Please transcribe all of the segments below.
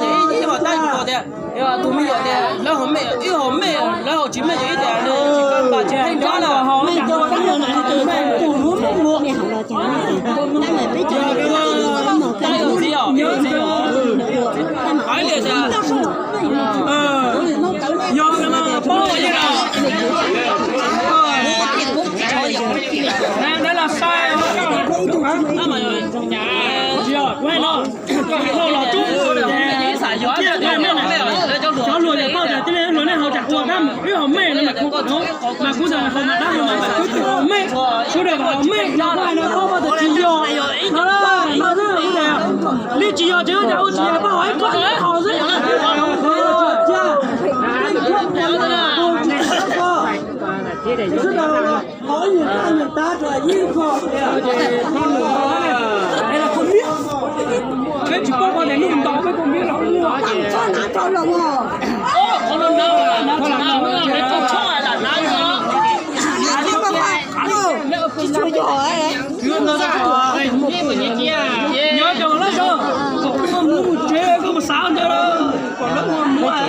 ces ib, ib hom tab ib hom tias, tus me nyuam tias lawv haus mej, wb haus mej, lawv haus tsis mej ces ib tias tsis kaj npas tsis pheej nrab na. Ib li tias, yog paub yeej los, dab los sai, tsis yog, los tub, cov hluas yog paub tias tib neeg hluas nej haus tsam ua dab mus wb haus mej no mas kuv, mas kuv ntawd haus mas dab haus mas kuv tsis haus mej, sawv daws haus mej no kuv hais no paub tias tsis yog. No, no, li tsis yog tsis ua cas ua tsis yog, paub haus ib koj haus xwb. Sawv daws haus ib nyuag tab nyuag tab rau ib koj tias, es los koj miab. Peb tsis paub qhov tias noj ntaus peb koj miab los ua. Nyob zoo lawm, koj mus tsev koj mus xav ntawd lawm, kom lawv ua muab.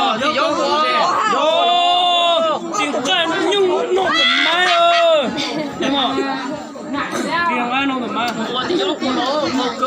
Yob,